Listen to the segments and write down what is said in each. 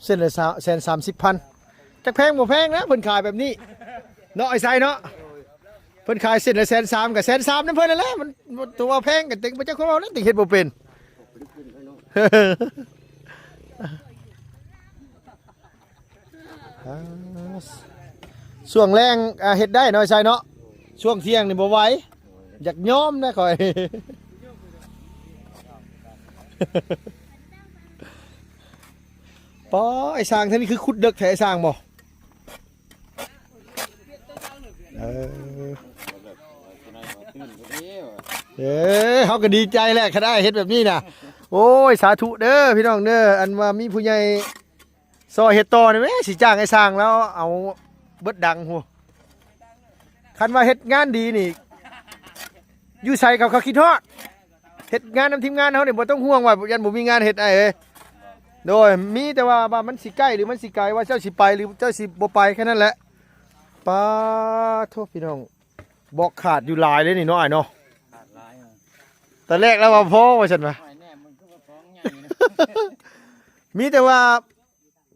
ເສັ້ນລະສາມ ແສນສາມສິບພັນ ຈັກແພງບໍ່ແພງນະ ເພິ່ນຂາຍແບບນີ້ເນາະ ອ້າຍໄຊເນາະ. ເພິ່ນຂາຍເສັ້ນລະແສນສາມ ກໍແສນສາມນຳເພິ່ນນັ້ນແຫຼະ ມັນ ມັນຕົວາແພງກໍເຕັງບໍ່ຈັກຄົນເວົ້ານະ ເຕັງເຮັດບໍ່ເປັນ. ອ່າ ຊ່ວງແລງ ອ່າ ເຮັດໄດ້ເນາະ ອ້າຍໄຊເນາະ ຊ່ວງທ່ຽງນີ້ບໍ່ໄຫວ ຢາກຍອມນະຂ້ອຍ. ປາ ໄອ້ຊ່າງ ທ່ານນີ້ຄືຂຸດເດິກແທ້ ໄອ້ຊ່າງບໍ່? ເອີ ເອີ ເຮົາກໍດີໃຈແຫຼະ ຄັນອ້າຍເຮັດແບບນີ້ນະ. ໂອ້ຍ ສາທຸເດີພີ່ນ້ອງເດີ ອັນວ່າມີຜູ້ໃຫຍ່ຊ່ອຍເຮັດຕໍ່ນີ້ແໝ່ ຊິຈ້າງໄອ້ຊ່າງລາວເອົາເບິດດັງພຸ້ນ. ຄັນວ່າເຮັດງານດີນີ້ ຢູ່ໃສເຂົາ ເຂົາຄິດຮອດ. ເຮັດງານນຳທີມງານເຮົານີ້ບໍ່ຕ້ອງຫ່ວງວ່າຢ້ານບໍ່ມີງານເຮັດ ອ້າຍເອີຍ. ໂດຍ ມີແຕ່ວ່າ ວ່າມັນຊິໃກ້ ຫຼື ມັນຊິໄກ ວ່າເຈົ້າຊິໄປ ຫຼື ເຈົ້າຊິບໍ່ໄປ ແຄ່ນັ້ນແຫຼະ. ປາໂທ້ ພີ່ນ້ອງ ບອກຂາດຢູ່ຫຼາຍເດ້ນີ້ເນາະ ອ້າຍເນາະ. ຂາດຫຼາຍ ແຕ່ແລກລາວວ່າພໍ ວ່າຊັ້ນວ່າ ຫ້ອຍແນມມັນຄືວ່າຂອງໃຫຍ່ນະ. ມີແຕ່ວ່າ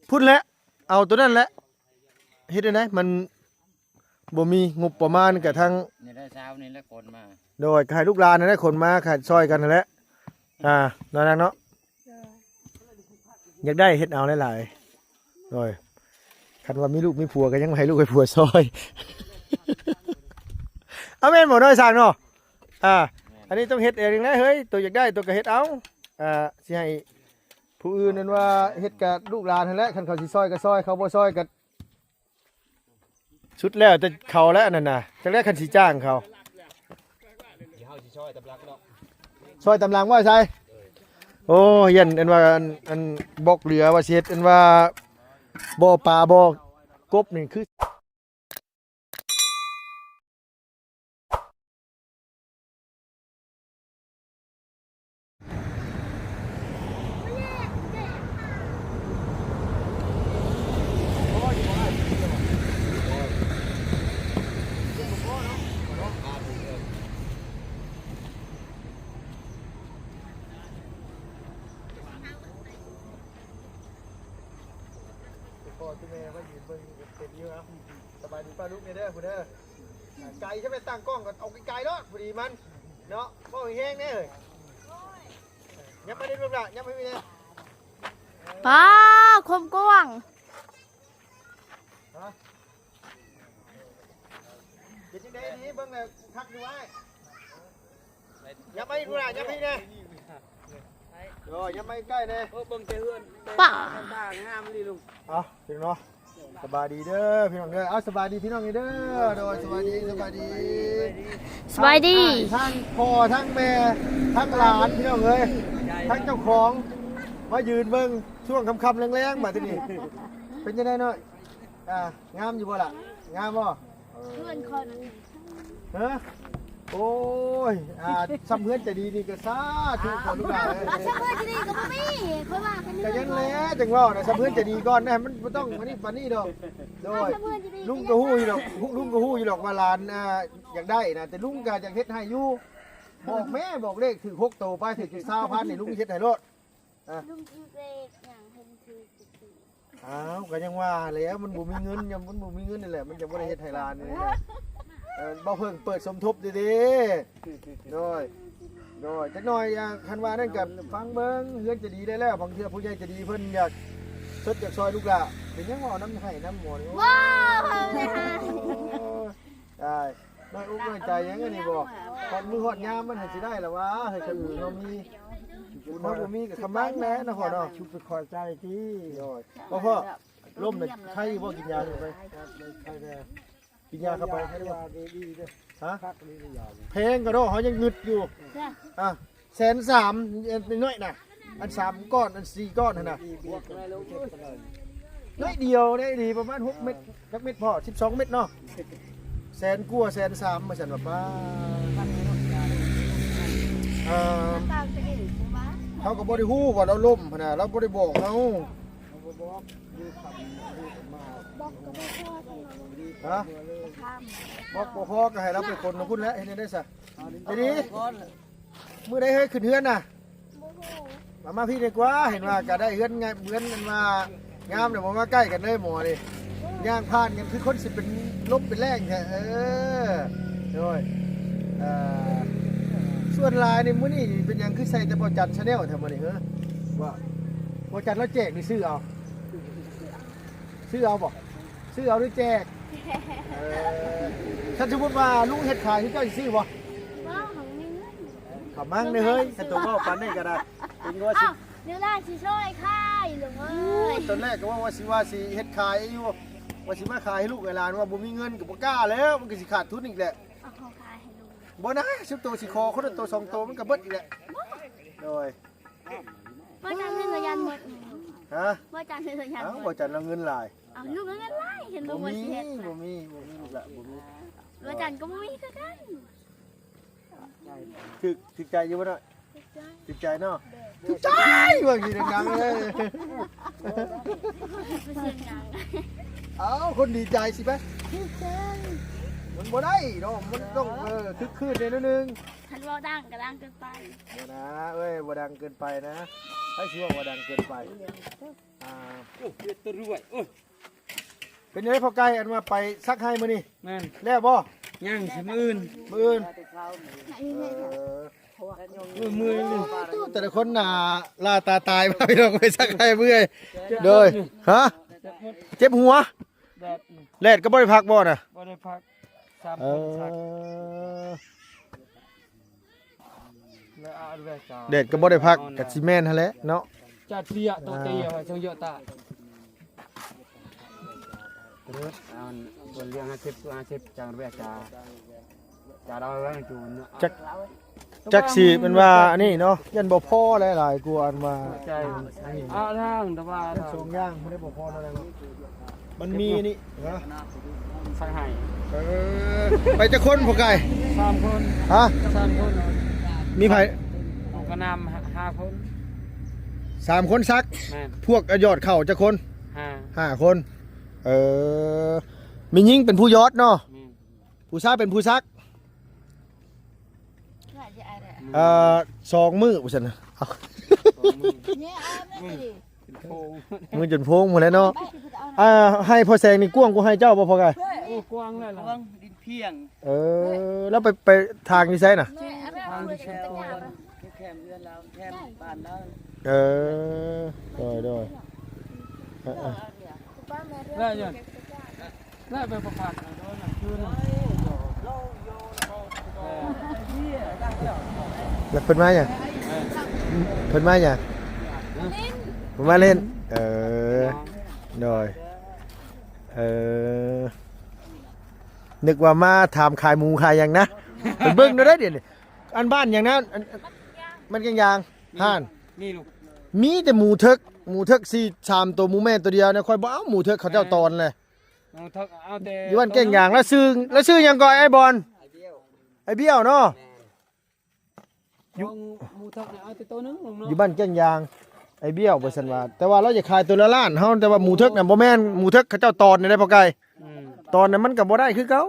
ພຸ້ນແຫຼະ ເອົາໂຕນັ້ນແຫຼະ ເຮັດແນວໃດ ມັນ ບໍ່ມີງົບປະມານກະທັງ ນີ້ແຫຼະ ຊາວນີ້ແຫຼະຂົນມາ. ໂດຍ ກະໃຫ້ລູກຫຼານຫັ້ນແຫຼະຂົນມາ ກະຊ່ອຍກັນຫັ້ນແຫຼະ ອ່າ ເນາະນາງເນາະ. ຢາກໄດ້ເຮັດເອົາຫຼາຍໆ. ໂດຍ ຄັນວ່າມີລູກມີຜົວກະຍັງໃຫ້ລູກໃຫ້ຜົວຊ່ອຍ. ເອົາແມ່ນບໍ່ ນ້ອຍຊ່າງເນາະ? ອ່າ ອັນນີ້ຕ້ອງເຮັດເອງນະເຮີ້ຍ ໂຕຢາກໄດ້ໂຕກະເຮັດເອົາ. ອ່າ ຊິໃຫ້ຜູ້ອື່ນນັ້ນວ່າເຮັດກະລູກຫຼານຫັ້ນແຫຼະ ຄັນເຂົາຊິຊ່ອຍກະຊ່ອຍ ເຂົາບໍ່ຊ່ອຍກະ ສຸດແລ້ວແຕ່ເຂົາແຫຼະ ອັນນັ້ນນະ ຈັກແລ້ວຄັນຊິຈ້າງເຂົາ. ເຮົາຊິຊ່ອຍຕຳຫຼັງເນາະ ຊ່ອຍຕຳຫຼັງວ່າໃສ? ໂອ້ ຢ້ານອັນວ່າ ອັນ ອັນບອກເຫຼືອວ່າຊິເຮັດອັນວ່າບໍ່ປາບໍ່ກົບນີ້ຄື ພໍ່ແມ່ມາຢືນເບິ່ງເປັນຢູ່. ເອົາ ສະບາຍດີປ້າລຸງເດີ ຜູ້ເດີ. ອ່າ ໄກ ໃຊ່ໄໝ? ຕັ້ງກ້ອງກໍເອົາໄກໆໂລດ ພໍດີມັນເນາະ. ເວົ້າແຮງໆແດ່ເຮີ້ຍ. ຍັບມາເດ້ລູກຫຼ້າ ຍັບມາພີ້ແດ່. ປ້າ ຄວາມກວ້າງ. ຮະ? ເປັນຈັ່ງໃດດີ ເບິ່ງແລ້ວຄັກຢູ່ອ້າຍ. ຍັບມາອີກ ລູກຫຼ້າ ຍັບມາອີກແດ່. ໂອ້ຍ ຍັບມາໃກ້ແດ່. ໂອ້ ເບິ່ງແຕ່ເຮືອນ ປ້າ ງາມອີ່ຫຼີລຸງ. ເອົາ ພີ່ນ້ອງເນາະ ສະບາຍດີເດີພີ່ນ້ອງເດີ. ເອົາ ສະບາຍດີພີ່ນ້ອງເດີ. ໂດຍ ສະບາຍດີ ສະບາຍດີ ສະບາຍດີ. ທັງອ້າຍ ທັງພໍ່ ທັງແມ່ ທັງຫຼານ ພີ່ນ້ອງເອີຍ ທັງເຈົ້າຂອງ ມາຢືນເບິ່ງຊ່ວງຄ່ຳໆແລງໆ ບາດທີນີ້. ເປັນຈັ່ງໃດນ້ອຍ? ອ່າ ງາມຢູ່ບໍ່ລະ? ງາມບໍ່? ເຮືອນຂ້ອຍນັ້ນ ຮະ? ໂອ້ຍ ອ່າ ຊ່ຳເຮືອນໃຈດີນີ້ກໍສາທຸ ອ່າ ຂໍລູກຫຼ້າເອີຍ. ອ່າ ຊ່ຳເຮືອນໃຈດີກໍບໍ່ມີ ຂ້ອຍວ່າກັນ ກໍຍັງແຫຼະ ຈັ່ງເວົ້ານະ ຊ່ຳເຮືອນໃຈດີກ່ອນນະ ມັນບໍ່ຕ້ອງອັນນີ້ປານນີ້ດອກ. ໂດຍ ຊ່ຳເຮືອນໃຈດີ ລຸງກໍຮູ້ຢູ່ດອກ ລຸງກໍຮູ້ຢູ່ດອກວ່າຫຼານ ອ່າ ຢາກໄດ້ນະ ແຕ່ລຸງກໍຢາກເຮັດໃຫ້ຢູ່. ບອກແມ່ ບອກເລກຖືກຫົກໂຕໄປ ຖືກຊາວພັນນີ້ ລຸງເຮັດໃຫ້ໂລດ. ອ່າ ລຸງຖືກເລກຫຍັງ ເພິ່ນຖືກ ອ້າວ ກໍຍັງວ່າແຫຼະ ມັນບໍ່ມີເງິນ ຍາມມັນບໍ່ມີເງິນນີ້ແຫຼະ ມັນຈະບໍ່ໄດ້ເຮັດໃຫ້ຫຼານນີ້ແຫຼະ. ເອີ ບໍ່ເພິ່ງເປີດສົມທົບເດ້ ເດ້. ໂດຍ ໂດຍ ຈັກໜ້ອຍ ອ່າ ຄັນວ່ານັ້ນກໍຟັງເບິ່ງ ເຮືອນໃຈດີໄດ້ແລ້ວ ບາງເທື່ອຜູ້ໃຫຍ່ໃຈດີເພິ່ນຢາກຊົດຢາກຊ່ອຍລູກຫຼ້າ ເປັນຫຍັງເວົ້ານຳໄຫ້ນຳໝໍນີ້. ວ້າວ ເພິ່ນເລີຍ ໂອ້ຍ ອ້າຍ ນ້ອຍອົກນ້ອຍໃຈຫຍັງອັນນີ້ບໍ່? ຮອດມື້ຮອດຍາມມັນໃຫ້ຊິໄດ້ລະຫວາ ໃຫ້ຄັນເຮົາມີ ບຸນເຮົາບໍ່ມີກໍຂະມັງແດ່ເນາະພໍ່ເນາະ. ຊຸບໄປຂໍໃຈຕິ ໂດຍ. ພໍ່ ລົ້ມນະ ໄຄຢູ່ບໍ່? ກິນຢາເຂົ້າໄປ ໄຄແດ່ ກິນຢາເຂົ້າໄປ ໄຄວ່າດີໆເດີ. ຮະ? ຄັກດີໆ ຢານີ້ ແພງກະດອກ ເຮົາຍັງງຶດຢູ່. ອ່ະ ແສນສາມ ນ້ອຍໆນະ ອັນສາມກ້ອນ ອັນສີ່ກ້ອນຫັ້ນນະ ນ້ອຍດຽວໄດ້ດີ ປະມານຫົກເມັດ ຈັກເມັດພໍ່? ສິບສອງເມັດເນາະ ແສນກວ່າ ແສນສາມ ວ່າຊັ້ນວ່າ. ປ້າ ເອີ ເຮົາກໍບໍ່ໄດ້ຮູ້ວ່າລາວລົ້ມຫັ້ນນະ ລາວບໍ່ໄດ້ບອກເຮົາ. ຮະ? ບອກບໍ່ພໍກໍໃຫ້ລາວໄປຂົນນຳພຸ້ນແຫຼະ ເຮັດແນວໃດຊະ? ເຮັດດີ ມື້ໃດເຮີ້ຍຂຶ້ນເຮືອນນະ? ມາ ມາພີ້ດີກວ່າ ເຫັນວ່າກໍໄດ້ເຮືອນໃຫຍ່ ເຮືອນອັນວ່າ ງາມເດ້ ບໍ່ມາໃກ້ກັນເລີຍໝໍນີ້ ຍ່າງຜ່ານກັນຄືຄົນຊິເປັນລົມເປັນແລ້ງແທ້. ເອີ ໂດຍ ເອີ ສ່ວນຫຼາຍນີ້ ມື້ນີ້ເປັນຫຍັງຄືໃສ່ແຕ່ບໍ່ຈັນ Channel ແທ້ມື້ນີ້ ເອີ ບໍ່ ບໍ່ຈັນລາວແຈກນີ້ ຊື້ເອົາ ຊື້ເອົາບໍ່? ຊື້ເອົາຫຼືແຈກ? ເອີ ຄັນສົມມຸດວ່າລຸງເຮັດຂາຍ ເຈົ້າຊິຊື້ບໍ່? ບໍ່ ເຮົາບໍ່ມີເງິນ. ກະມັງເດ້ເຮີ້ຍ ຄັນໂຕເວົ້າປານນີ້ກະໄດ້ ເປັນວ່າຊິ ອ້າວ ເວລາຊິຊ່ອຍຂາຍ ລຸງເອີຍ. ຕອນແລກກະເວົ້າວ່າຊິ ວ່າຊິເຮັດຂາຍຢູ່ ວ່າຊິມາຂາຍໃຫ້ລູກໃຫ້ຫຼານ ວ່າບໍ່ມີເງິນກະບໍ່ກ້າແລ້ວ ມັນກະຊິຂາດທຶນອີກແຫຼະ. ເອົາຂອງຂາຍໃຫ້ລຸງ ບໍ່ນະ ຊຸມໂຕຊິຂໍຄົນລະໂຕສອງໂຕ ມັນກະເບິດອີກແຫຼະ. ບໍ່ ໂດຍ ບໍ່ຈັນເງິນລະຢ້ານໝົດ. ຮະ? ບໍ່ຈັນເງິນລະຢ້ານ ເອົ້າ ໝົດ ບໍ່ຈັນລະເງິນຫຼາຍ. ເອົ້າ ລູກລະເງິນຫຼາຍ ເຫັນລູກວ່າຊິເຮັດ ບໍ່ມີ ບໍ່ມີ ບໍ່ມີ ລູກລະບໍ່ມີ ບໍ່ຈັນກະບໍ່ມີຄືກັນ. ຖືກ ຖືກໃຈຢູ່ບໍ່ນ້ອຍ? ຖືກໃຈເນາະ ຖືກໃຈ ວ່າຊິດັງໆເລີຍ ສຽງດັງ. ເອົ້າ ຄົນດີໃຈຊິໄປ ຖືກໃຈ ມັນບໍ່ໄດ້ເນາະ ມັນຕ້ອງ ເອີ ຄຶກຄື້ນແດ່ໜ້ອຍໜຶ່ງ. ຄັນເວົ້າດັງກະດັງເກີນໄປ. ບໍ່ນະເອີຍ ບໍ່ດັງເກີນໄປນະ ໃຜຊິເວົ້າວ່າດັງເກີນໄປ. ອ່າ ໂອ້ ເປັນຕາລວຍ ໂອ້ຍ. ເປັນຈັ່ງໃດພໍ່ໄກ່ ອັນວ່າໄປສັກໄຮ່ມື້ນີ້? ແມ່ນ ແລ້ວບໍ່? ຍັງ ຊິມື້ອື່ນ ມື້ອື່ນ ເອີ ເມື່ອຍ ແຕ່ລະຄົນໜ້າລາຕາຕາຍ ພີ່ນ້ອງ ໄປສັກໄຮ່ເມື່ອຍ. ໂດຍ ຮະ ເຈັບຫົວ ແດດ ແດດກະບໍ່ໄດ້ພັກບໍ່ນະ? ບໍ່ໄດ້ພັກ ສາມຄົນສັກ ເອີ ແດດກະບໍ່ໄດ້ພັກ ກະຊິແມ່ນຫັ້ນແຫຼະເນາະ. ຈັກ ຈັກຊິແມ່ນວ່າອັນນີ້ເນາະ ຢ້ານບໍ່ພໍຫຼາຍໆກວ່າອັນວ່າ ສອງຢ່າງບໍ່ພໍເທົ່າໃດ. ມັນມີອັນນີ້ ຮະ ສັກໄຮ່ ເອີ ໄປຈັກຄົນພໍ່ໄກ່? ສາມຄົນ ຮະ ສາມຄົນ ມີໃຜ? ຜູ້ກະນຳຫ້າຄົນ ສາມຄົນສັກ ແມ່ນ ພວກຍອດເຂົ້າຈັກຄົນ? ຫ້າ ຫ້າຄົນ ເອີ ແມ່ຍິງເປັນຜູ້ຢອດເນາະ ແມ່ນ ຜູ້ຊາຍເປັນຜູ້ສັກ ເອີ ສອງມື້ວ່າຊັ້ນນະ ເອົາ ສອງມື້ ເປັນໂພງ ມືຈົນໂພງພຸ້ນແຫຼະເນາະ. ອ່າ ໄຮ່ພໍ່ແສງນີ້ກວ້າງກວ່າໄຮ່ເຈົ້າບໍ່ພໍ່ກາຍ? ໂອ້ ກວ້າງແລ້ວ ກວ້າງດິນພຽງ. ເອີ ແລ້ວໄປ ໄປທາງຢູ່ໃສນະ? ທາງຢູ່ແຖວແຄມເຮືອນລາວ ແຄມບ້ານລາວ. ເອີ ໂດຍ ໂດຍ ເອີ ເອີ ແລ້ວໄປປະພາດ ແລ້ວເພິ່ນມາຫຍັງ? ເພິ່ນມາຫຍັງ? ເພິ່ນມາຫຼິ້ນ ເອີ ໂດຍ ເອີ ນຶກວ່າມາຖາມຂາຍໝູຂາຍຫຍັງນະ ໄປເບິ່ງດູໄດ໋ດຽວນີ້. ອັນບ້ານຫຍັງນະ? ອັນ ມັນກຽງຢາງ ຮ້ານ ມີແຕ່ໝູເຖິກ ໝູເຖິກສີ່ ສາມໂຕ ໝູແມ່ໂຕດຽວນະ. ຂ້ອຍບໍ່ເອົາໝູເຖິກ ເຂົາເຈົ້າຕອນແຫຼະ. ໝູເຖິກເອົາແຕ່ ຢູ່ບ້ານແກ້ງຢາງ ລະຊື່ ລະຊື່ຫຍັງກໍ ອ້າຍບອນ? ອ້າຍບ້ຽວເນາະ. ຢູ່ ໝູເຖິກເອົາແຕ່ໂຕໜຶ່ງ ຢູ່ບ້ານແກ້ງຢາງ ອ້າຍບ້ຽວວ່າຊັ້ນວ່າ ແຕ່ວ່າລາວຢາກຂາຍໂຕລະລ້ານເຮົາ ແຕ່ວ່າໝູເຖິກນະບໍ່ແມ່ນ ໝູເຖິກເຂົາເຈົ້າຕອນໄດ້ພໍ່ໄກ່. ອືມ ຕອນນັ້ນມັນກະບໍ່ໄດ້ຄືເກົ່າ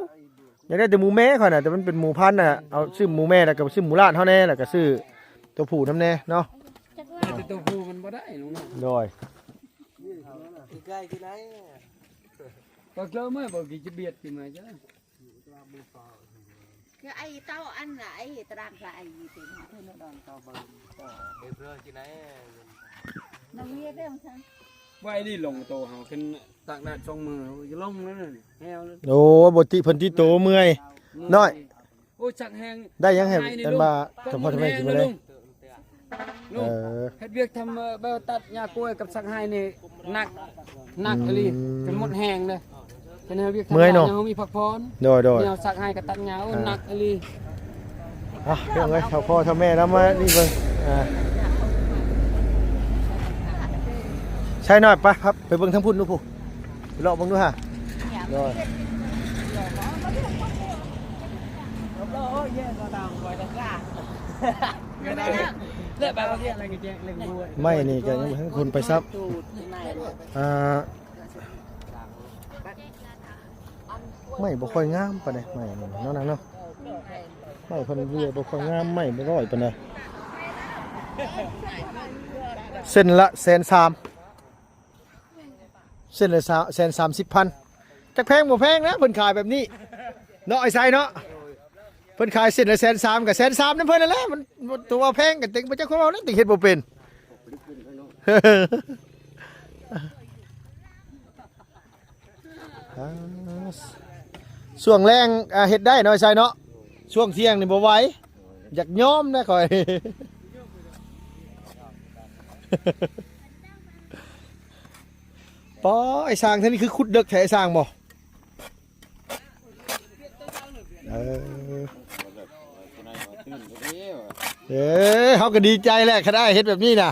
ຢາກໄດ້ແຕ່ໝູແມ່ຂ້ອຍນະ ແຕ່ມັນເປັນໝູພັນນະ. ເອົາຊື້ໝູແມ່ ແລ້ວກະຊື້ໝູລ້ານເຮົາແດ່ ແລ້ວກະຊື້ໂຕຜູ້ນຳແດ່ເນາະ. ແຕ່ໂຕຜູ້ມັນບໍ່ໄດ້ລຸງເນາະ. ໂດຍ ກະເກີມາບໍ່ກິຈະບຽດກິນມາຈ້ະ. ຄືໄອ້ເຕົ້າອັນນະ ໄອ້ຕະລາງພະໄອ້ເຕັມ ໄວ້ນີ້ລົງໂຕເຮົາຂຶ້ນຕາກແດດສອງມື້ ຈະລົງແລ້ວນີ້ ແຫ້ວແລ້ວ. ໂອ້ ບໍ່ຕິເພິ່ນຕິໂຕເມື່ອຍ ເມື່ອຍ ນ້ອຍ. ໂອ້ ສັກແຫ້ງ ໄດ້ຫຍັງໃຫ້ ອັນວ່າ ສະເພາະແມ່ກິນມາເລີຍ. ເອີ ເຮັດວຽກທຳ ເອີ ແບບຕັດຫຍ້າກ້ວຍກັບສັກໄຮ່ນີ້ໜັກ ໜັກອີ່ຫຼີ ອືມ ຈົນໝົດແຮງເລີຍ. ເຮັດວຽກທຳງານເຮົາມີພັກຜ່ອນ. ໂດຍ ໂດຍ ແນວສັກໄຮ່ກັບຕັດຫຍ້າ ໂອ້ ອ່າ ໜັກອີ່ຫຼີ. ອ່ະ ພີ່ນ້ອງເອີຍ ເຖົ້າພໍ່ເຖົ້າແມ່ນຳມານີ້ເບິ່ງ ອ່າ ໃຊ່ໜ້ອຍ ໄປ ໄປເບິ່ງທາງພຸ້ນດູພຸ້ນ ໄປເລາະເບິ່ງດູຫາ. ໂດຍ ໄມ້ນີ້ກະຍັງບໍ່ທັນຄົນໄປຊ້ຳ ອ່າ ໄມ້ບໍ່ຄ່ອຍງາມປານໃດ ໄມ້ນີ້ເນາະ ນາງເນາະ. ໄມ້ເພິ່ນເວຍບໍ່ຄ່ອຍງາມ ໄມ້ບໍ່ຮ້ອຍປານໃດ. ເສັ້ນລະແສນສາມ. ເສັ້ນລະສາມ ແສນສາມສິບພັນ ຈັກແພງບໍ່ແພງນະ ເພິ່ນຂາຍແບບນີ້ເນາະ ອ້າຍໄຊເນາະ. ເພິ່ນຂາຍເສັ້ນລະແສນສາມ ກໍແສນສາມນຳເພິ່ນນັ້ນແຫຼະ ມັນ ມັນຕົວາແພງກໍເຕັງບໍ່ຈັກເວົ້າແລ້ວ ເຕັງເຮັດບໍ່ເປັນ. ອ່າ ຊ່ວງແລງ ອ່າ ເຮັດໄດ້ເນາະ ອ້າຍໄຊເນາະ ຊ່ວງທ່ຽງນີ້ບໍ່ໄຫວ ຢາກຍອມນະຂ້ອຍ. ປາ ໄອ້ຊ່າງ ທາງນີ້ຄືຂຸດເດິກແທ້ ໄອ້ຊ່າງບໍ່? ເອີ ເອີ ເຮົາກໍດີໃຈແຫຼະ ຄັນອ້າຍເຮັດແບບນີ້ນະ.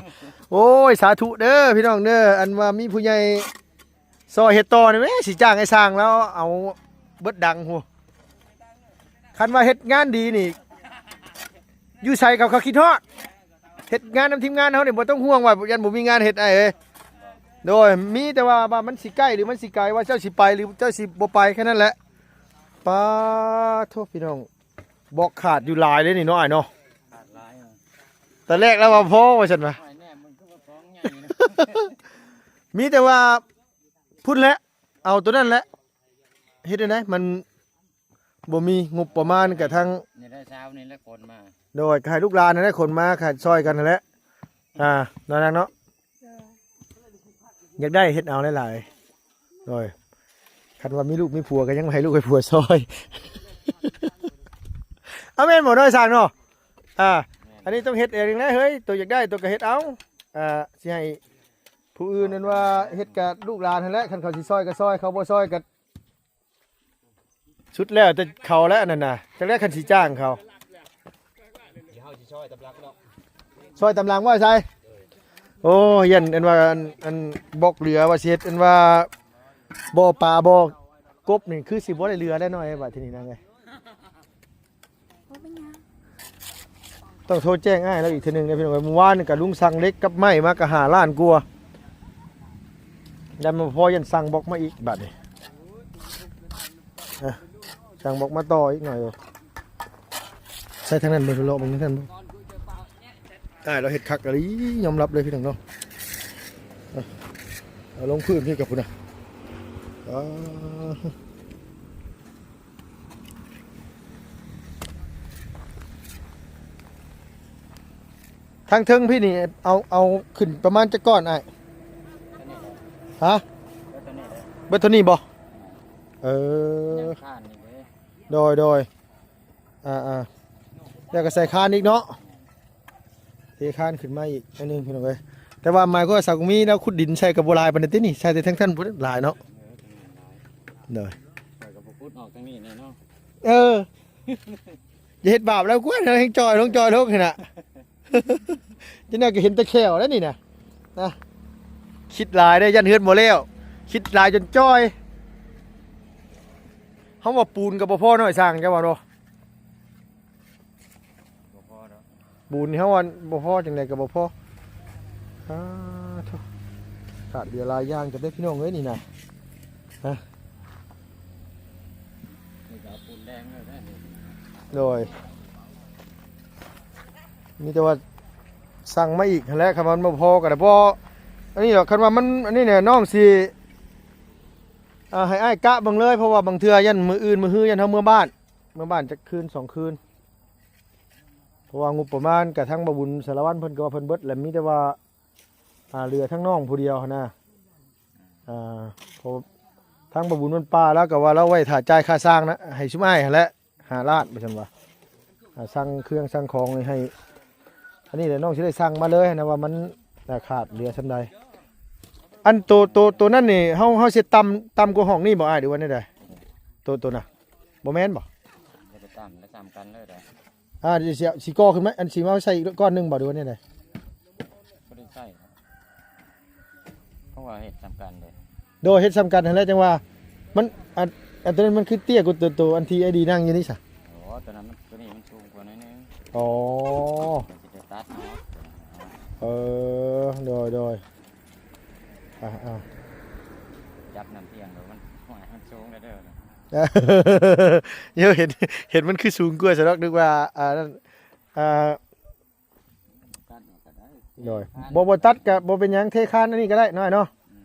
ໂອ້ຍ ສາທຸເດີພີ່ນ້ອງເດີ ອັນວ່າມີຜູ້ໃຫຍ່ຊ່ອຍເຮັດຕໍ່ນີ້ແໝ່ ຊິຈ້າງໄອ້ຊ່າງລາວເອົາເບິດດັງພຸ້ນ. ຄັນວ່າເຮັດງານດີນີ້ ຢູ່ໃສກໍເຂົາຄິດຮອດ. ເຮັດງານນຳທີມງານເຮົານີ້ບໍ່ຕ້ອງຫ່ວງວ່າຢ້ານບໍ່ມີງານເຮັດ ອ້າຍເອີຍ. ໂດຍ ມີແຕ່ວ່າ ວ່າມັນຊິໃກ້ ຫຼື ມັນຊິໄກ ວ່າເຈົ້າຊິໄປ ຫຼື ເຈົ້າຊິບໍ່ໄປ ແຄ່ນັ້ນແຫຼະ. ປາໂທ້ ພີ່ນ້ອງ ບອກຂາດຢູ່ຫຼາຍເດ້ນີ້ເນາະ ອ້າຍເນາະ. ຂາດຫຼາຍ ຕອນແລກລາວວ່າພໍວ່າຊັ້ນວະ. ໂອ້ຍ ແນມມັນຄືວ່າຂອງໃຫຍ່ນະ. ມີແຕ່ວ່າພຸ້ນແຫຼະ ເອົາໂຕນັ້ນແຫຼະ ເຮັດຈັ່ງໃດ ມັນບໍ່ມີງົບປະມານກະທັງ ນີ້ແຫຼະ ຊາວນີ້ແຫຼະຂົນມາ. ໂດຍ ກະໃຫ້ລູກຫຼານຫັ້ນແຫຼະຂົນມາ ກະຊ່ອຍກັນຫັ້ນແຫຼະ. ອ່າ ເນາະນາງເນາະ ຢາກໄດ້ເຮັດເອົາຫຼາຍໆ. ໂດຍ ຄັນວ່າມີລູກມີຜົວກໍຍັງໃຫ້ລູກໃຫ້ຜົວຊ່ອຍ. ເອົາແມ່ນບໍ່ ນ້ອຍຊ່າງເນາະ? ອ່າ ອັນນີ້ຕ້ອງເຮັດເອງແຫຼະເຮີ້ຍ ໂຕຢາກໄດ້ໂຕກໍເຮັດເອົາ. ອ່າ ຊິໃຫ້ຜູ້ອື່ນນັ້ນວ່າເຮັດກັບລູກຫຼານຫັ້ນແຫຼະ ຄັນເຂົາຊິຊ່ອຍກໍຊ່ອຍ ເຂົາບໍ່ຊ່ອຍກໍ ສຸດແລ້ວແຕ່ເຂົາແຫຼະນັ້ນນະ ຈັກແລ້ວຄັນຊິຈ້າງເຂົາ. ເຮົາຊິຊ່ອຍຕຳຫຼັງເນາະ ຊ່ອຍຕຳຫຼັງວ່າໃສ? ໂອ້ ຢ້ານອັນວ່າ ອັນ ອັນບອກເຫຼືອວ່າຊິເຮັດ ອັນວ່າບໍ່ປາບໍ່ກົບນີ້ ຄືຊິບໍ່ໄດ້ເຫຼືອແລ້ວນ້ອຍ ບາດທີນີ້ນາງເອີຍ. ບໍ່ເປັນຫຍັງ ຕ້ອງໂທແຈ້ງອ້າຍລາວອີກເທື່ອໜຶ່ງເດີ້ພີ່ນ້ອງເອີຍ. ມື້ວານນີ້ກະລຸງສັ່ງເຫຼັກກັບໄມ້ມາກະຫ້າລ້ານກວ່າ ໄດ້ມາພໍຢ້ານສັ່ງບລັອກມາອີກບາດນີ້. ອ່ະ ສັ່ງບລັອກມາຕໍ່ອີກໜ້ອຍເອີຍ. ໃສ່ທາງນັ້ນເບິ່ງ ເລາະເບິ່ງທາງນັ້ນເບິ່ງ. ອ້າຍລາວເຮັດຄັກອີ່ຫຼີ ຍອມຮັບເລີຍພີ່ນ້ອງເນາະ. ເອົາລົງພື້ນທີ່ກັບພຸ້ນນະ. ອ່າ ທາງເທິງພີ່ນີ້ເອົາ ເອົາຂຶ້ນປະມານຈັກກ້ອນອ້າຍ? ຮະ? ເບິດເທົ່ານີ້ບໍ່? ເອີ ໂດຍ ໂດຍ. ອ່າໆ ແລ້ວກໍໃສ່ຄານອີກເນາະ ເທຄານຂຶ້ນມາອີກໜ້ອຍໜຶ່ງພີ່ນ້ອງເອີຍ. ແຕ່ວ່າໝາຍຄວາມວ່າສາວກະມີລາວຂຸດດິນໃສ່ກໍບໍ່ຫຼາຍປານໃດຕິນີ້ ໃສ່ແຕ່ທາງທັນພຸ້ນຫຼາຍເນາະ. ໂດຍ ຂ້ອຍກໍບໍ່ຂຸດອອກທາງນີ້ແນ່ເນາະ. ເອີ ຢ່າເຮັດບາບແລ້ວກວ່າ ເຮົາແຮ່ງຈ່ອຍລົງ ຈ່ອຍລົງຫັ້ນນະ. ຈັ່ງໃດກໍເຫັນແຕ່ແຂ້ວແລ້ວນີ້ນະ ນະ ຄິດຫຼາຍເດ້ ຢ້ານເຮືອນບໍ່ແລ້ວ ຄິດຫຼາຍຈົນຈ່ອຍ. ເຮົາວ່າປູນກໍບໍ່ພໍ ນ້ອຍຊ່າງ ເຈົ້າວ່າບໍ່? ບໍ່ພໍດອກ ປູນນີ້ເຮົາວ່າບໍ່ພໍ ຈັ່ງໃດກໍບໍ່ພໍ. ອ່າ ໂທ້ ຂາດເຫຼືອຫຼາຍຢ່າງກັນເດ້ພີ່ນ້ອງເອີຍນີ້ນະ ຮະ. ນີ້ກໍເອົາປູນແດງເລີຍເດ້ນີ້. ໂດຍ ມີແຕ່ວ່າສັ່ງມາອີກຫັ້ນແຫຼະ ຄັນວ່າມັນບໍ່ພໍກໍໄດ້ ບໍ່ອັນນີ້ດອກ. ຄັນວ່າມັນອັນນີ້ແນ່ ນ້ອງຊິ ອ່າ ໃຫ້ອ້າຍກະເບິ່ງເລີຍ ເພາະວ່າບາງເທື່ອຢ້ານມື້ອື່ນມື້ຮືຢ້ານເຮົາເມືອບ້ານ ເມືອບ້ານຈັກຄືນສອງຄືນ. ເພາະວ່າງົບປະມານກະທາງບ່າວບຸນສາລະວັນເພິ່ນກໍວ່າເພິ່ນເບິດແລ້ວ ມີແຕ່ວ່າ ອ່າ ເຫຼືອທາງນ້ອງຜູ້ດຽວຫັ້ນນະ. ອ່າ ເພາະທາງບ່າວບຸນວັນປ່າລາວກໍວ່າລາວໄວ້ຖ້າຈ່າຍຄ່າສ້າງນະ ໃຫ້ຊຸມອ້າຍຫັ້ນແຫຼະ ຫ້າລ້ານ ວ່າຊັ້ນວ່າ. ອ່າ ສັ່ງເຄື່ອງສັ່ງຂອງນີ້ໃຫ້ ອັນນີ້ແຫຼະ ນ້ອງຊິໄດ້ສັ່ງມາເລີຍນະ ວ່າມັນ ອ່າ ຂາດເຫຼືອສ່ຳໃດ. ອັນໂຕ ໂຕ ໂຕນັ້ນນີ້ ເຮົາ ເຮົາຊິຕ່ຳ ຕ່ຳກວ່າຫ້ອງນີ້ບໍ່ອ້າຍ ຫຼືວ່າແນວໃດ? ໂຕ ໂຕນະ ບໍ່ແມ່ນບໍ່? ບໍ່ໄດ້ຕ່ຳ ແລ້ວສ່ຳກັນເລີຍເດ້. ອ່າ ຊິ ຊິ ຊິກໍ່ຂຶ້ນມາ ອັນ ຊິມາໃສ່ອີກກ້ອນໜຶ່ງບໍ່ ຫຼືວ່າແນວໃດ? ບໍ່ໄດ້ໃສ່ ເພາະວ່າເຮັດສ່ຳກັນເດ້. ໂດຍ ເຮັດສ່ຳກັນຫັ້ນແຫຼະ ຈັ່ງວ່າມັນ ອັນ ອັນໂຕນັ້ນມັນຄືເຕ້ຍກວ່າໂຕ ໂຕອັນທີ່ອ້າຍດີນັ່ງຢູ່ນີ້ຊະ. ອໍ ໂຕນັ້ນມັນ ໂຕນີ້ມັນສູງກວ່າໜ້ອຍໜຶ່ງ. ອໍ ມັນຊິໄດ້ຕັດເນາະ. ເອີ ໂດຍ ໂດຍ. ອ່າ ອ່າ ຈັບນ້ຳທ່ຽງໂດຍ ມັນ ໂອ້ຍ ມັນສູງແລ້ວເດີ. ເອີ ເຫັນ ເຫັນມັນຄືສູງກວ່າຊະດອກ ນຶກວ່າ ອ່າ ນັ້ນ ອ່າ ຕັດອອກກໍໄດ້. ໂດຍ ບໍ່ ບໍ່ຕັດກໍບໍ່ເປັນຫຍັງ ເທຄານອັນນີ້ກໍໄດ້ນ້ອຍເນາະ. ອື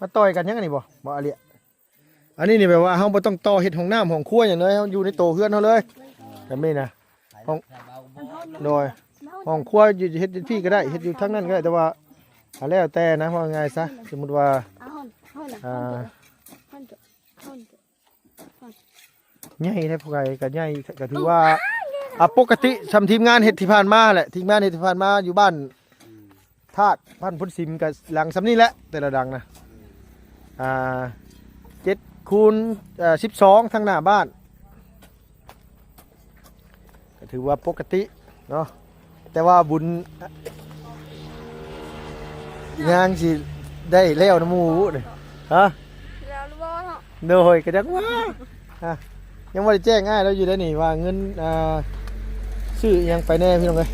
ມາຕໍ່ກັນຫຍັງອັນນີ້ບໍ່ ບໍ່ອາເລຍ? ອັນນີ້ນີ້ແບບວ່າເຮົາບໍ່ຕ້ອງຕໍ່ເຮັດຫ້ອງນ້ຳຫ້ອງຄົວຫຍັງເລີຍ ເຮົາຢູ່ໃນໂຕເຮືອນເຮົາເລີຍ ແບບນີ້ນະ. ຫ້ອງ ໂດຍ ຫ້ອງຄົວຢູ່ ເຮັດຢູ່ພີ້ກໍໄດ້ ເຮັດຢູ່ທາງນັ້ນກໍໄດ້ ແຕ່ວ່າ ອ່າ ແລ້ວແຕ່ນະ ເວົ້າງ່າຍຊະ. ສົມມຸດວ່າ ອ່າ ໃຫຍ່ແທ້ ຜູ້ໃດກໍໃຫຍ່ ກໍຖືວ່າ ອ່າ ປົກກະຕິ ສ່ຳທີມງານເຮັດທີ່ຜ່ານມາແຫຼະ ທີມງານເຮັດທີ່ຜ່ານມາຢູ່ບ້ານທາດ ບ້ານໂພນສິມ ກໍຫຼັງສ່ຳນີ້ແຫຼະ ແຕ່ລະຫຼັງນະ ອ່າ ເຈັດຄູນ ເອີ ສິບສອງ ທາງໜ້າບ້ານ ກໍຖືວ່າປົກກະຕິເນາະ ແຕ່ວ່າບຸນ ຍາງຊິໄດ້ແລ້ວນຳໝູ່ນີ້ ຮະ ແລ້ວຫຼືບໍ່ເນາະ? ໂດຍ ກໍຈັກວ່າ ຮະ ຍັງບໍ່ໄດ້ແຈ້ງອ້າຍລາວຢູ່ເດ້ນີ້ ວ່າເງິນ ອ່າ ຊື້ອີ່ຫຍັງໄປແດ່ພີ່ນ້ອງເອີຍ.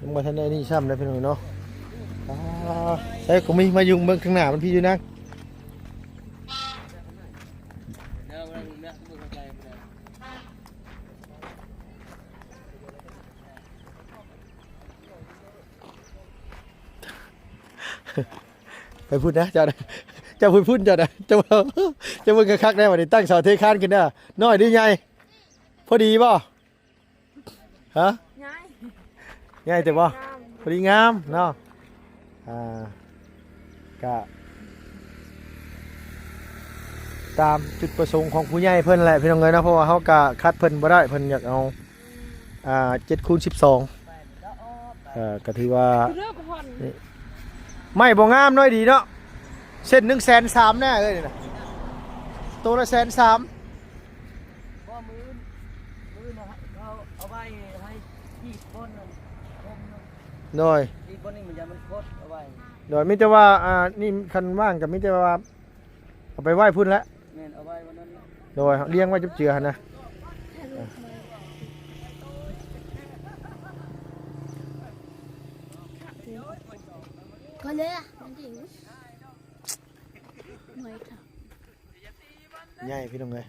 ຍັງບໍ່ທັນໄດ້ນີ້ຊ້ຳເດ້ພີ່ນ້ອງເນາະ. ອ່າ ໃສກໍມີ ມາຢູ່ເບິ່ງຂ້າງໜ້າມັນ ພີ່ຢູ່ນາງ. ໄປພຸ້ນນະເຈົ້ານະ ເຈົ້າພຸ້ນໆ ເຈົ້ານະ ເຈົ້າ ເຈົ້າເບິ່ງຄັກໆ ແດ່ ບັດນີ້ຕັ້ງເສົາເທຄານຂຶ້ນນະ. ນ້ອຍຫຼືໃຫຍ່? ພໍດີບໍ່? ຮະ? ໃຫຍ່ ໃຫຍ່ແຕ່ບໍ່? ງາມ ພໍດີງາມເນາະ. ອ່າ ກະຕາມຈຸດປະສົງຂອງຜູ້ໃຫຍ່ເພິ່ນແຫຼະພີ່ນ້ອງເອີຍເນາະ ເພາະວ່າເຮົາກະຂັດເພິ່ນບໍ່ໄດ້ ເພິ່ນຢາກເອົາ ອ່າ ເຈັດຄູນສິບສອງ ເອີ ກະຖືວ່າ ນີ້ ໄມ້ບໍ່ງາມ ນ້ອຍດີເນາະ. ເສັ້ນໜຶ່ງແສນສາມແນ່ເອີຍ ນີ້ນະ ໂຕລະແສນສາມ. ບໍ່ ມື້ອື່ນ ມື້ອື່ນເຮົາເອົາໄວ້ໃຫ້ ທີ່ບ່ອນນັ້ນ ໂດຍ ທີ່ບ່ອນນີ້ມັນ ຢ້ານມັນຄົດ ເອົາໄວ້ ໂດຍ ມີແຕ່ວ່າ ອ່າ ນີ້ຄັນວ່າງກໍມີແຕ່ວ່າ ເອົາໄປໄວ້ພຸ້ນແຫຼະ. ແມ່ນ ເອົາໄວ້ວັນນັ້ນແຫຼະ. ໂດຍ ລຽງໄວ້ຈັບເຈືອຫັ້ນນະ. ກໍເລີຍ ມັນຊິເມື່ອຍເທົ່າ ໃຫຍ່ພີ່ນ້ອງເອີຍ.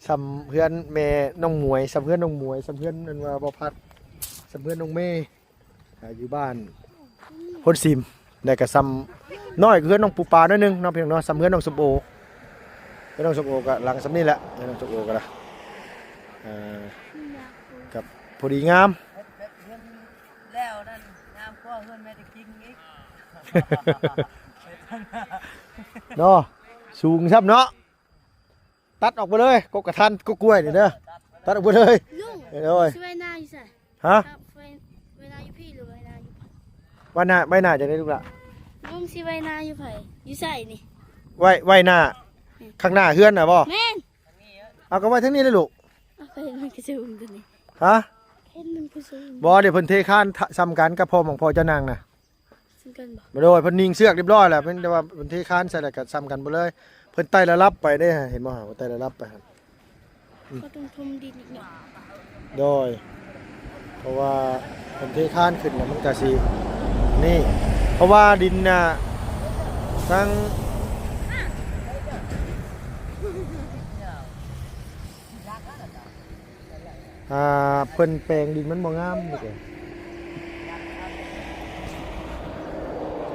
ສ່ຳເຮືອນແມ່ນ້ອງໝວຍ ສ່ຳເຮືອນນ້ອງໝວຍ ສ່ຳເຮືອນ ອັນວ່າ ບໍ່ພັດ ສ່ຳເຮືອນນ້ອງເມ ອ່າ ຢູ່ບ້ານໂພນຊິມ ແລ້ວກໍສ່ຳ ນ້ອຍກວ່າເຮືອນນ້ອງປູປາໜ້ອຍໜຶ່ງເນາະ ພີ່ນ້ອງເນາະ. ສ່ຳເຮືອນນ້ອງສົມໂອ ເຮືອນນ້ອງສົມໂອກໍຫຼັງສ່ຳນີ້ແຫຼະ ເຮືອນນ້ອງສົມໂອກໍລະ ເອີ ກັບພໍດີງາມ ແລ້ວນັ້ນງາມກວ່າເຮືອນແມ່ຕະກິງອີກ ເນາະ ສູງຊ້ຳເນາະ. ຕັດອອກໄປເລີຍ ກົກກະທັນ ກົກກ້ວຍນີ້ເດີ ຕັດອອກໄປເລີຍ. ລຸງ ໂດຍ ຊິໄວ້ນາຢູ່ໃສ? ຮະ? ໄວ້ ໄວ້ນາຢູ່ພີ້ ຫຼືໄວ້ນາຢູ່ ໄວ້ນາ ໄວ້ນາຈັ່ງໃດລູກຫຼ້າ? ລຸງຊິໄວ້ນາຢູ່ໃຜ ຢູ່ໃສນີ້? ໄວ້ ໄວ້ນາ ອືມ ຂ້າງໜ້າເຮືອນນະບໍ່? ແມ່ນ ເອົາ ກໍໄວ້ທາງນີ້ເລີຍລູກ. ເອົາ ເຫັນມັນຄືສູງຕົວນີ້ ຮະ? ເຫັນມັນຄືສູງ ບໍ່ ດຽວເພິ່ນເທຄານ ຊ- ສ່ຳກັນກັບພໍ່ໝອງພໍ່ເຈົ້ານາງນະ. ຄືກັນບໍ່? ບໍ່ໂດຍ ເພິ່ນຍິງເຊືອກຮຽບຮ້ອຍແລ້ວ ເພິ່ນ ແຕ່ວ່າເພິ່ນເທຄານໃສ່ແລ້ວກໍສ່ຳກັນເບິດເລີຍ. ເພິ່ນໄຕ່ລະດັບໄປເດ້ ເຫັນບໍ່ ໄຕ່ລະດັບໄປຫັ້ນ. ອືມ ກໍຕ້ອງຖົມດິນອີກເນາະ. ໂດຍ ເພາະວ່າເພິ່ນເທຄານຂຶ້ນແລ້ວມັນກໍຊິ ນີ້ ເພາະວ່າດິນນະ ທັງ ອ່າ ເພິ່ນແປງດິນມັນບໍ່ງາມນີ້ເດ້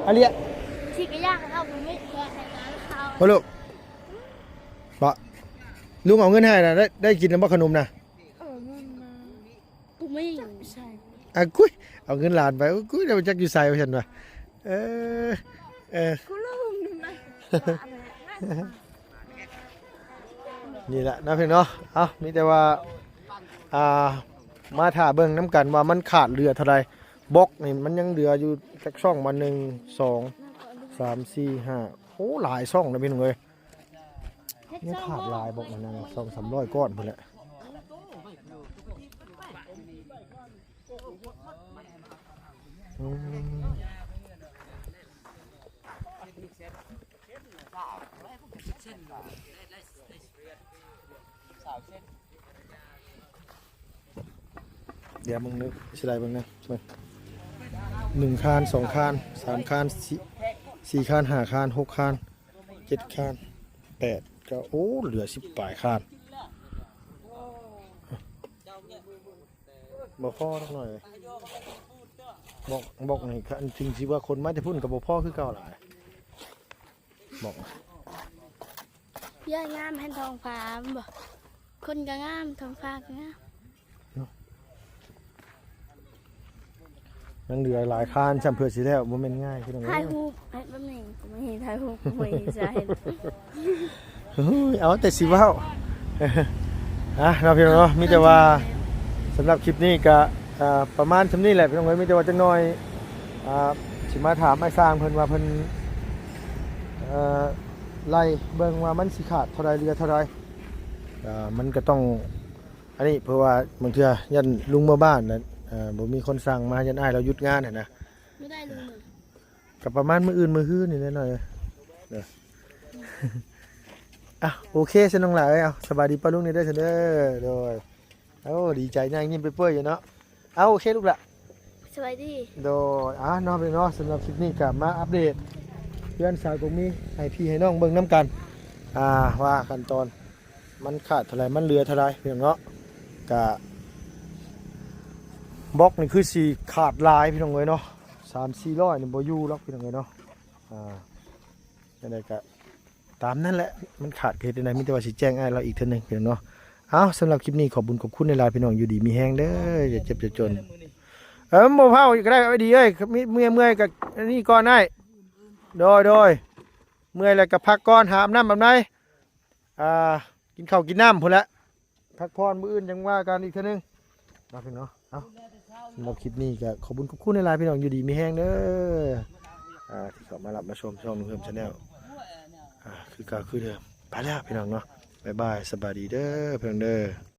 ອາເລຍ ຊິກະຢາກເອົາໄປເຮັດແບບນັ້ນເອົາ ໂອ້ ລູກ ບໍ່ ລຸງເອົາເງິນໃຫ້ນະ ໄດ້ ໄດ້ກິນແລ້ວບໍ່ຂະໜົມນະ? ເອີ ເງິນມາ ບໍ່ມີ ໃສ່ ອາ ກຸ້ຍ ເອົາເງິນຫຼານໄປ ໂອ້ ກຸ້ຍ ແລ້ວຈັກຢູ່ໃສວ່າຊັ້ນວ່າ ເອີ ເອີ ນີ້ແຫຼະເນາະພີ່ນ້ອງເນາະ. ເອົ້າ ມີແຕ່ວ່າ ອ່າ ມາຖ້າເບິ່ງນຳກັນວ່າມັນຂາດເຫຼືອເທົ່າໃດ. ບລັອກນີ້ມັນຍັງເຫຼືອຢູ່ຈັກຊ່ອງ ວ່າ ໜຶ່ງ ສອງ ສາມ ສີ່ ຫ້າ ໂອ້ ຫຼາຍຊ່ອງນະພີ່ນ້ອງເອີຍ. ຍັງຂາດຫຼາຍບລັອກນັ້ນນະ ສອງສາມຮ້ອຍກ້ອນພຸ້ນແຫຼະ. ອືມ ດຽວເບິ່ງເດີ ຊິໄດ້ເບິ່ງນະ ເບິ່ງ ໜຶ່ງຄານ ສອງຄານ ສາມຄານ ສີ່ ສີ່ຄານ ຫ້າຄານ ຫົກຄານ ເຈັດຄານ ແປດ ເກົ້າ ໂອ້ ເຫຼືອສິບປາຍຄານ. ບໍ່ພໍຈັກໜ້ອຍ ບລັອກ ບລັອກນີ້ ຄັນ ເຖິງຊິວ່າຂົນມາແຕ່ພຸ້ນກໍບໍ່ພໍຄືເກົ່າຫຼາຍ ບລັອກ. ເຮືອນງາມແມ່ນທ້ອງຟ້າບໍ່? ຄົນກໍງາມ ທ້ອງຟ້າກໍງາມ. ຍັງເຫຼືອຫຼາຍຄານຊ້ຳເພື່ອຊິແລ້ວ ບໍ່ແມ່ນງ່າຍພີ່ນ້ອງເອີຍ. ຖ່າຍຮູບໃຫ້ແບບນີ້ ບໍ່ມີຖ່າຍຮູບ ບໍ່ມີໃຈ. ໂອ້ຍ ເອົາແຕ່ຊິເວົ້າ ອ່ະເນາະພີ່ນ້ອງເນາະ. ມີແຕ່ວ່າສຳລັບຄລິບນີ້ກະ ອ່າ ປະມານສ່ຳນີ້ແຫຼະພີ່ນ້ອງເອີຍ. ມີແຕ່ວ່າຈັກໜ້ອຍ ອ່າ ຊິມາຖາມອ້າຍຊ່າງເພິ່ນວ່າເພິ່ນ ເອີ ໄລ່ເບິ່ງວ່າມັນຊິຂາດເທົ່າໃດ ເຫຼືອເທົ່າໃດ. ອ່າ ມັນກໍຕ້ອງ ອັນນີ້ເພາະວ່າບາງເທື່ອຢ້ານລຸງເມືອບ້ານນະ ເອີ ບໍ່ມີຄົນສັ່ງມາ ຢ້ານອ້າຍລາວຢຸດງານຫັ້ນນະ. ບໍ່ໄດ້ລຸງເມືອ ກໍປະມານມື້ອື່ນມື້ຮືນີ້ແຫຼະນ້ອງເອີຍ. ເດີ ອ່ະ ໂອເຄຊັ້ນນ້ອງຫຼ້າເອີຍ. ເອົາ ສະບາຍດີປ້າລຸງນີ້ເດີຊັ້ນເດີ. ໂດຍ. ໂອ້ ດີໃຈຍ່າງຍິ້ມເປີຍໆຢູ່ເນາະ. ເອົາ ໂອເຄລູກຫຼ້າ ສະບາຍດີ. ໂດຍ. ອ່າ ເນາະ ພີ່ນ້ອງເນາະ, ສຳລັບຄລິບນີ້ກໍມາອັບເດດເຮືອນສາວກົກມີໃຫ້ພີ່ໃຫ້ນ້ອງເບິ່ງນຳກັນ ອ່າ ວ່າຂັ້ນຕອນມັນຂາດເທົ່າໃດ ມັນເຫຼືອເທົ່າໃດ ພີ່ນ້ອງເນາະ. ກະບລັອກນີ້ຄືຊິຂາດຫຼາຍ ພີ່ນ້ອງເອີຍເນາະ, ສາມສີ່ຮ້ອຍນີ້ບໍ່ຢູ່ດອກ ພີ່ນ້ອງເອີຍເນາະ. ອ່າ ຈັ່ງໃດກໍຕາມນັ້ນແຫຼະ, ມັນຂາດກໍເຮັດຈັ່ງໃດ, ມີແຕ່ວ່າຊິແຈ້ງອ້າຍລາວອີກເທື່ອໜຶ່ງ ພີ່ນ້ອງເນາະ. ເອົາ ສຳລັບຄລິບນີ້ ຂອບບຸນຂອບຄຸນຫຼາຍໆ ພີ່ນ້ອງ, ຢູ່ດີມີແຮງເດີ, ຢ່າເຈັບຢ່າຈົນ. ເອີ ບໍ່ເຝົ້າກໍໄດ້ ອ້າຍດີເອີຍ, ມີເມື່ອຍ ເມື່ອຍກໍອັນນີ້ກ່ອນອ້າຍ. ໂດຍ ໂດຍ. ເມື່ອຍແລ້ວກໍພັກກ່ອນ, ຫາອາບນ້ຳອາບໃນ, ອ່າ ກິນເຂົ້າກິນນ້ຳພຸ້ນແຫຼະ. ພັກຜ່ອນ, ມື້ອື່ນຈັ່ງວ່າກັນອີກເທື່ອໜຶ່ງເນາະ ພີ່ນ້ອງເນາະ. ເອົາ ສຳລັບຄລິບນີ້ກໍຂອບບຸນຂອບຄຸນຫຼາຍໆ ພີ່ນ້ອງ, ຢູ່ດີມີແຮງເດີ ອ່າ ທີ່ເຂົ້າມາຮັບມາຊົມຊ່ອງໜຸ່ມເຮືອມ Channel ອ່າ ຄືເກົ່າຄືເດີມ. ໄປແລ້ວ ພີ່ນ້ອງເນາະ, ບາຍບາຍ ສະບາຍດີເດີ ພີ່ນ້ອງເດີ.